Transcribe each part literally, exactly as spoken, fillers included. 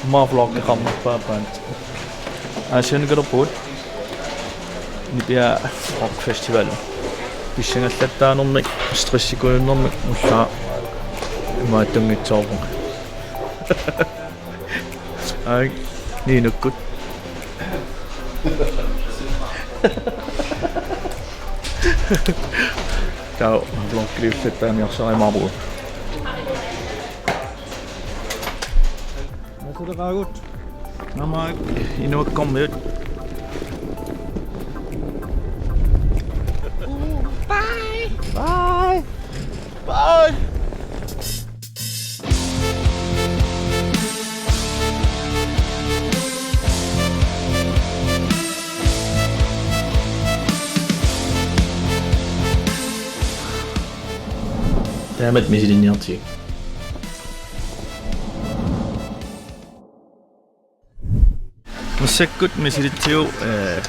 Aamma vloggeqarnerpaat. Aasianni kalerpugut Nipiaa Rock Festival. Pissangallattaanermik, stressikujunermik ullaaq imaattunngitsoorpunga. Ai, Ninukkut. Taava vloggiliullattaarniarsarimaarpugut. Nassuleqaagut. Naamik, inuakkormiut. Bye. Bye. Bye. Taamatut misilinniartigik. Massakkut misilitsigu, eh,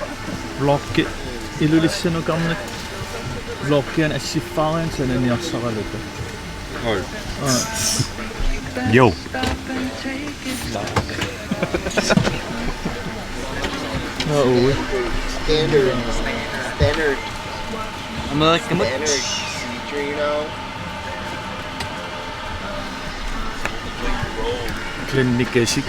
vloggi Ilulissanukarnit vloggiani assiffaariarluni sananiarsaraluta. Oi. Aa. Jo. Nå, Uwe. Standard. Standard. Amerikamut. Standard. Trino. Klinikasik.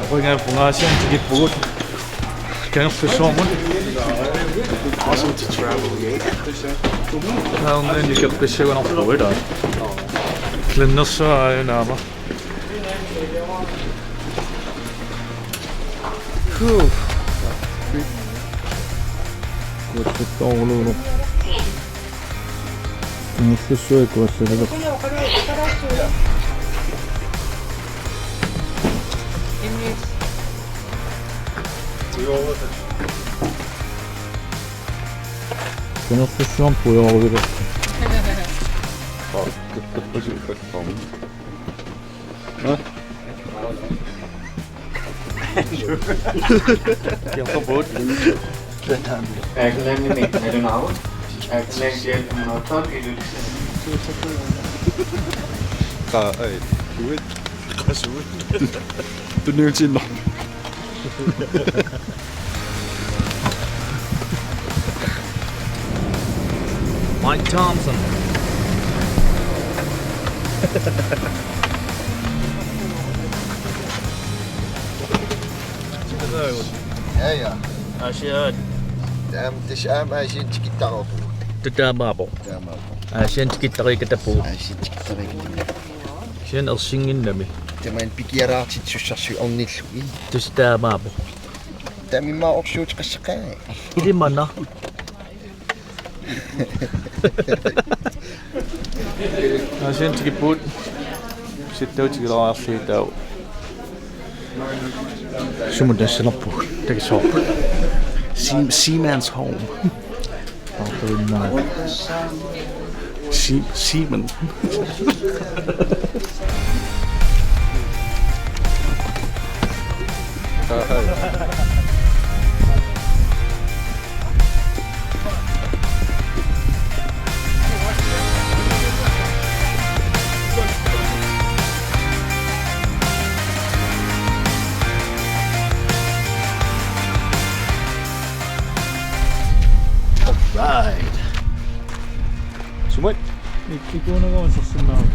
Apunga pungaasian tikippugut. Kangerlussuarmut. Awesome to travel, yeah. Naamik nikerpassagunarpugut ila. Klinnersuaq aajuna aamma. Whew. Kuullussooruloorlu. Kuullussooruloorlu. Kuullussooruloorlu. Kiapput. Airline-imi nalunaaruit. Airline-imi nalunaaruit. Qa-, ai, uit. Qasuit. Tunniutiinnarpit. Mike Thompson. Ja, ja. Aasiaat. Taam-, tassa aamma Aasianni tikittaraluarpugut. Taamaappoq. Taamaappoq. Aasianni tikittariikatapugut. Aasianni tikittariikatapugut. Aasianni ersinnginnami. Tamaani pikialaartitsissarsi ornillugit. Tassa taamaappoq. Taamimma orsuuteqassaqaanga. Ilimana. Aasianni tikippugut. Sittautigilaarsii taava. Sumut nassanerpugut. Takisoorput. Sea-, Seaman's Home. Artuinnaa. Si-, Seaman. All right. Sumut. Ik-, ikuunagooq sorsunnaaruk.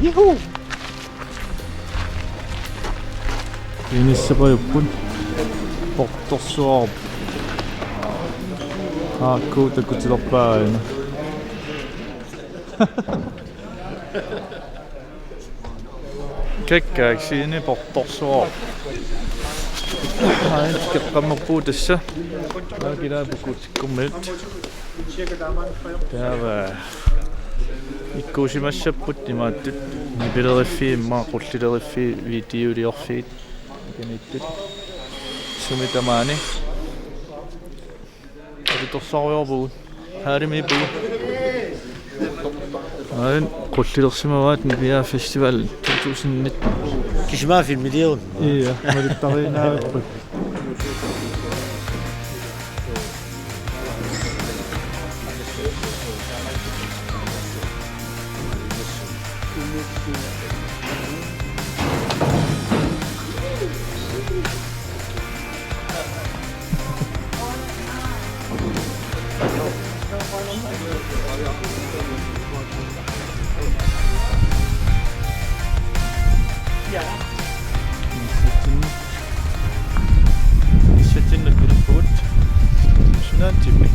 Juhu! Inissaqajupput. Portorsuaq. Aakkuu takutilerpaaina. Kakkaak siini portorsuaq. Aajuna tikikkammerpugut tassa. Aakilaa pukutsikkummiut. Taava ikkuusimassapput imaattut nipileriffiit immaqa qullileriffii videoliorfiit. Ikaniittut. Sumi tamaani. Atutorsarujoorpugut. Haarimiippugut. Aana qullilersimavaat Niviaq Festival to tusind nitten. Kisima filmiliorun. Ia, malittariinnaavippat. Inissatsinnik, inissatsinnik pilerpugut. Sunaatsimmi?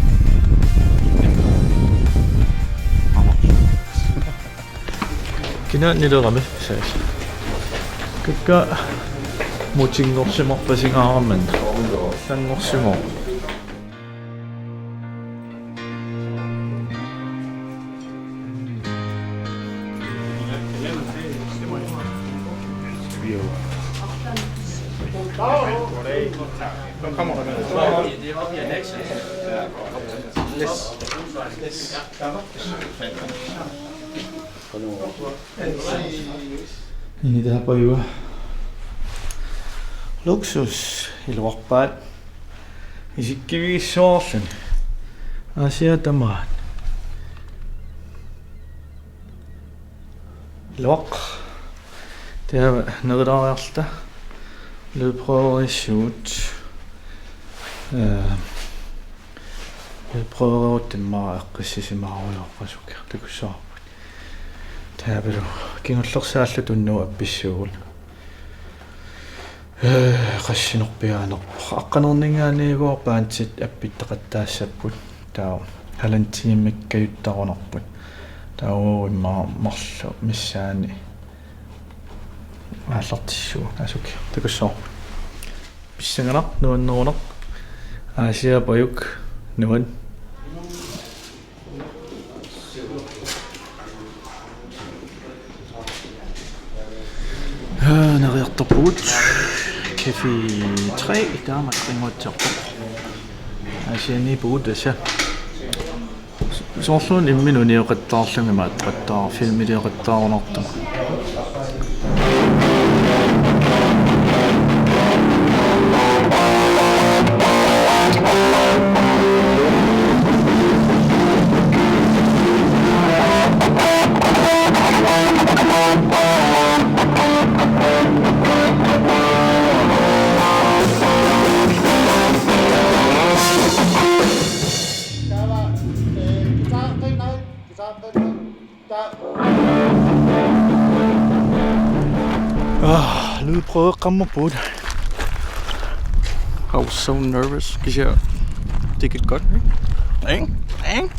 Kinaannilerami saas. Kakka mutinngorsimarpasingaarmat. Sanngorsimooq. Ini taapajua. Luksus, iluarpaat. Isikkivigissuarluni. Aasiaat tamaat. Iluaq. Taava nerilaariarluta. Lydprøverissuut. Øh, lydprøveruuttimmaa eqqissisimaarujoorpasuk. Takussavarput. Taavalu kingullersaalluta unnugu appissuugut. Øh, qassinorpiaanerpoq. Aqqaneerninngaanniit bandit appittaqattaassapput. Taava halvanden timekka juttarunarput. Taava immaqa marluk missaanni aallartissuugut. Asuki. Takussavarput. Pissanganaq, nuannerunaq. Aasiapajuk, nuan. Haa, neriartorpugut. Café tre, taama qinnguatsiarpoq. Aasianniippugut tassa. Soorluuna imminut unioqattaarlunga imaattoqattaar-, filmilioqattaarunartunga. Ah, lydprøve kommer på det. I was so nervous. Kan jeg... Det gik godt, ikke? Ikke? Ikke?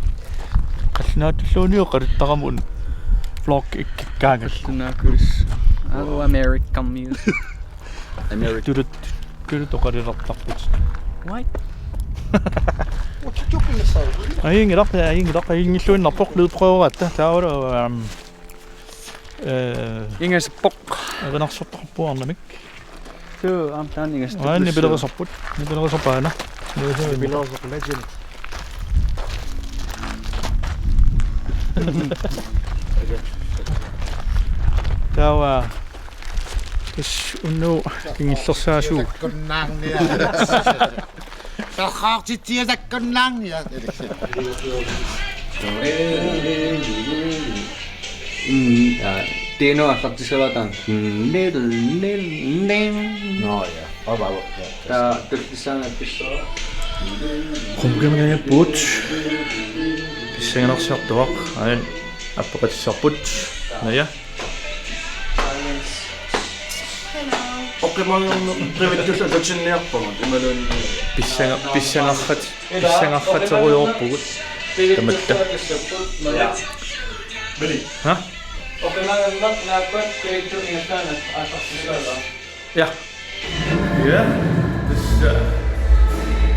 Qallunaatulluunniit oqaluttaramun vlog ikkikkaangat. Qallunaakkulis. Alo American music. America. Tulut, tulut oqalulertarput. What? What you doing, sir? Ajunngilaq, ajunngilaq, ajunngilluinnarpoq lydprøveratta. Taavalu, øhm, øh, ingasappoq. Erinarsortarpuarnamik. Suu, aamma taanna ingasappoq. Aa, nipilerisarput. Nipilerisarpaana. Nipilerisarput legend. Taava tassa unnugu kingullersaasugut. Takkunnaarnia. Taqqaartitsiaq takkunnaarnia. Mm, ja, det er noget, faktisk, så var der en lille, lille, lille. Nå, ja. Op, op, op. Ja. Der, det, det sådan, at det så. Qumukaminngaanniit pissanganarsiartuaq, aajuna appeqatissarput. Naja. Oqimaannginnami qivittullu atuutsinniarpagut imaluunniit. Pissanga-, pissangarrat-, pissangarraterujoorpugut. Tamatta. Ha? Oqimaannginnami naappat qivittunik taanna aallartissagaa. Ja. Ja, tassa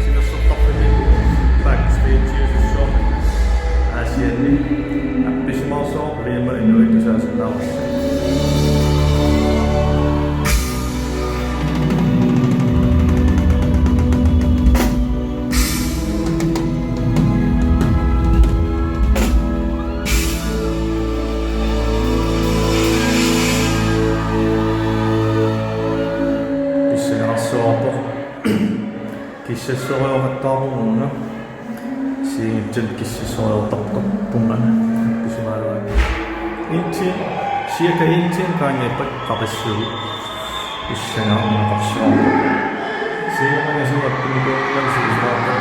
sinersortarfimmi backstage-iusussuarmik Aasianni appisimaarsuarput, imaluunniit inuit tusaasinnaavasi. Soorpoq. Kissassorioqattaarpunga una. Siigitsen kissassorioqattaarpunga. Pisimaaluani. Inti, cirka inti qaangiuppat qaqissuugut. Pissanganarsuarpoq. Siigitsen kissassorioqattaarpunga.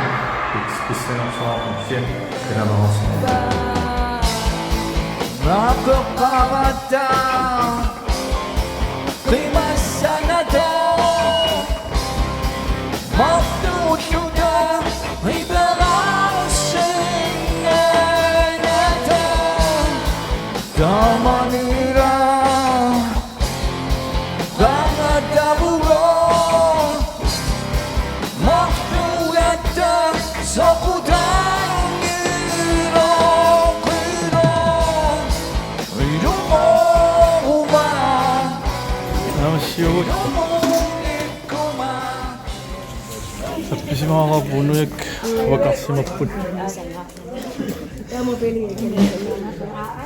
Pis-, pissanganarsuarpoq. Siigitsen kissassorioqattaarpunga. Mapeqqarata. Qimassanata martuulluta iperarsinnaanata tamanila qangatavulo martuulatta soqutaanngilaqilo. Aamma siuut. Appisimaaraapput, nujakka avakarsimapput.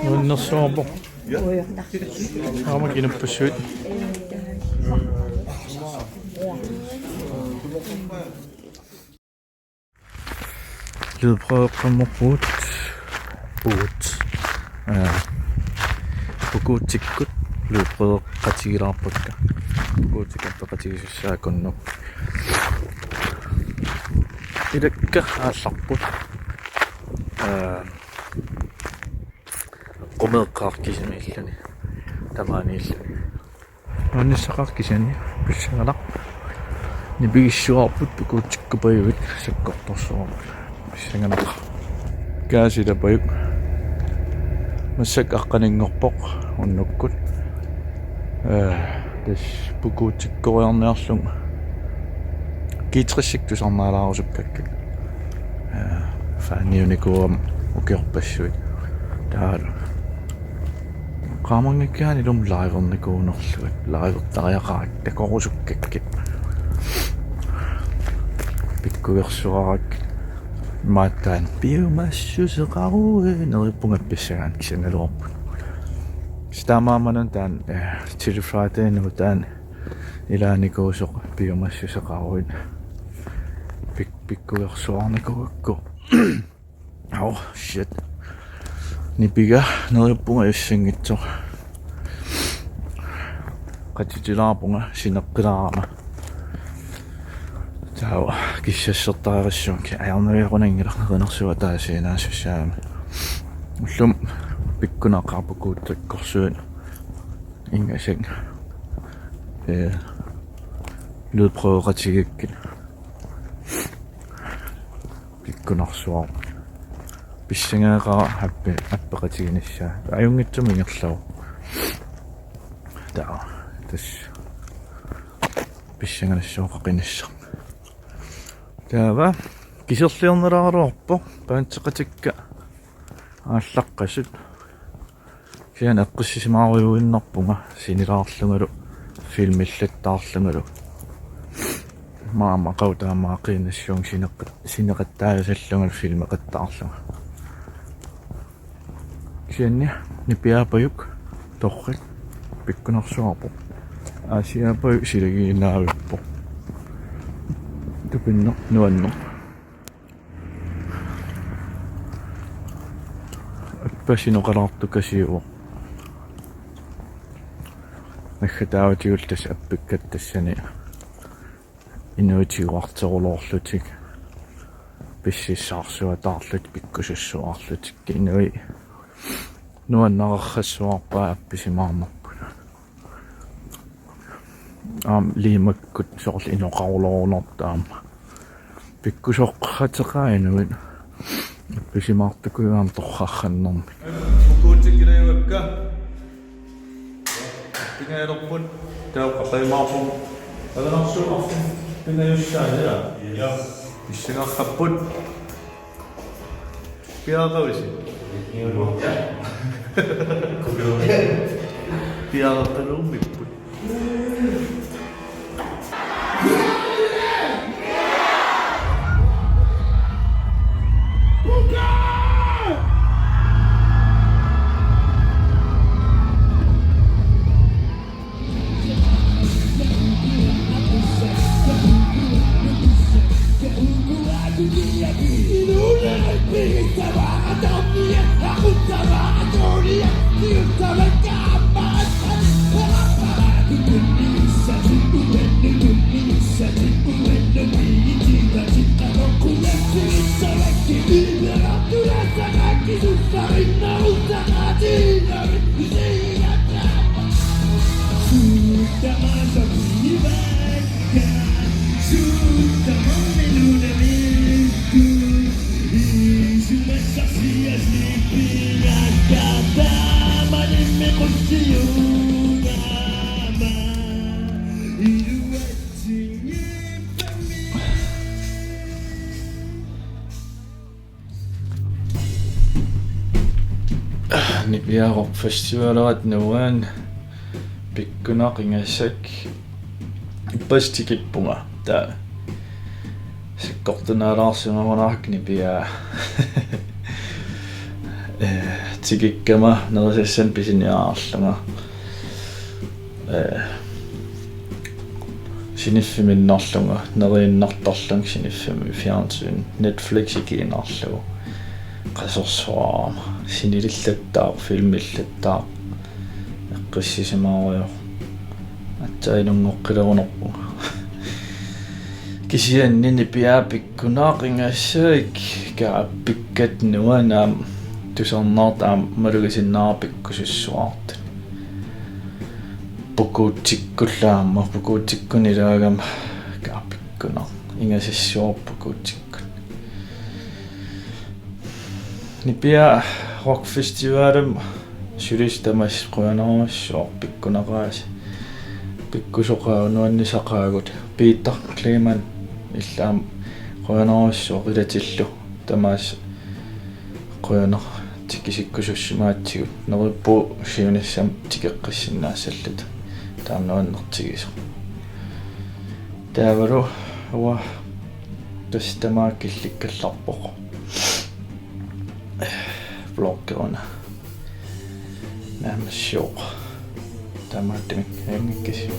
Nuannersuarpoq. Aamma kinappassuit. Lydprøveqqammerpugut. Pugut. Aa. Pukuutsikkut lydprøveqatigilaarpakka. Pukuutsikkut apeqatigisussaakkunnut. Ilakka aallarput. Aa. Qumeeqqaaq kisimiilluni. Tamaaniilluni. Nuannissaqaaq kisianni pissanganaq. Nipigissuarput pukuutsikkupajuit sakkortorsuarput. Pissanganaq. Gaasilapajuk. Massakkut aqqaninngorpoq unnukkut. Ee, tassa pukuutsikkoriarniarlugu. G tres-ikkut tusarnaalaarusukkakkit. Ee, faaniunikuugama ukiorpassuit. Taavalu. Qaamanngikkaanik ilumut livernikuunerlugit, livertariaqarakku takorusukkakkit. Pikkugersuarakkit. Maattaan piumassuseqaruit neriuppunga pissagaanni kisianni naluarput. Taamaammat taanna, eh, Chili Friday-nut taanna ilaanikuusoq piumassuseqaruit pik-, pikkugersuarnikuugakku. Oh, shit. Nipiga neriuppunga ajussanngitsoq. Qatitilaarpunga sineqqilaarama. Taava kissassertariaqassuunga ajornaviaqunanngilaq, erinarsuaq taasiinnaassussaagami. Ullumi pikkunaqaaq pukuutsikkorsuit ingasak. Ee, lydprøveqatigigakkit. Pikkunarsuaq. Pissangaaqaaq appi-, appeqatiginissaa. Ajunngitsumik ingerlavoq. Taava. Tassa. Pissanganassuaq qaqinissaq. Taava. Kiserliornerulaaraluarpoq. Paatseqatikka aallaqqasut. Kisianni eqqissisimaarujuinnarpunga sinilaarlungalu, filmillattaarlungalu. Maama qautaamaaqqiinnassuunga sineqat-, sineqattaajusallungalu filmeqattaarlunga. Kisianni nipiaapajuk torrak pikkunarsuarpoq. Aasiaapajuk silagiinnaavippoq. Tupinneq nuanneq. Appasinoqalaartukasiuvoq. Naggataavatigut tassa appikkat tassani inuit tiguarterulorlutik. Pississaarsuataarlutik, pikkusussuarlutik. Inuit nuannarerrassuarpaat appisimaarnerput. Aamma Limakkut soorlu inoqarulorunartoq aamma. Pikkusoqqateqaat inuit. Appisimaartukujuit aamma torrarrannermik. Pukuutsikkilajuakka. Pingajalerput. Taava qaqimaarput. Alanarsuup arfineq-pingajussaa, ja. Ja. Pissangarput. Piareqavisi? Piareqaluummipput. Nipiaa Rock Festivalera Nuan, pikkunaq ingasak. Ippassaq tikippunga. Taava sakkortunaalaarsimavoq Nipiaa. Eh, tikikkama nerisassanik pisiniarlunga. Eh, siniffimmiinnarlunga, neriinnartarlunga siniffimmi, fjernsyn, Netflix ikiinnarlugu. Qasorsuarama, sinillattaaq, filmillattaaq, eqqissisimaarujoq. Aatsaat inunngoqqilerunerpunga. Kisianni Nipiaa pikkunaq ingasak, kaappikkat Nuan aamma tusarnaartut aamma malugisinnaavara pikkusussuartut. Pukuutsikkullu aamma, pukuutsikkunik ilaagama kaappikkunaq. Ingasassuaq pukuutsikkut. Nipiaa Rock Festivalimi sulisut tamassi qujanarujussuaq pikkunaqaasi. Pikkusoqaaq nuannisaqaagut. Peter Kleemann illit aamma qujanarujussuaq ilatillu tamaasa qujanaq tikisikkusussimaatsigut. Neriuppugut siunissami tikeqqissinnaassalluta. Taama nuannertigisoq. Taavalu uanga tassa tamaat killikkallarpoq. Vloggeruna. Naammassivoq. Taamaattumik ajunngikkussi.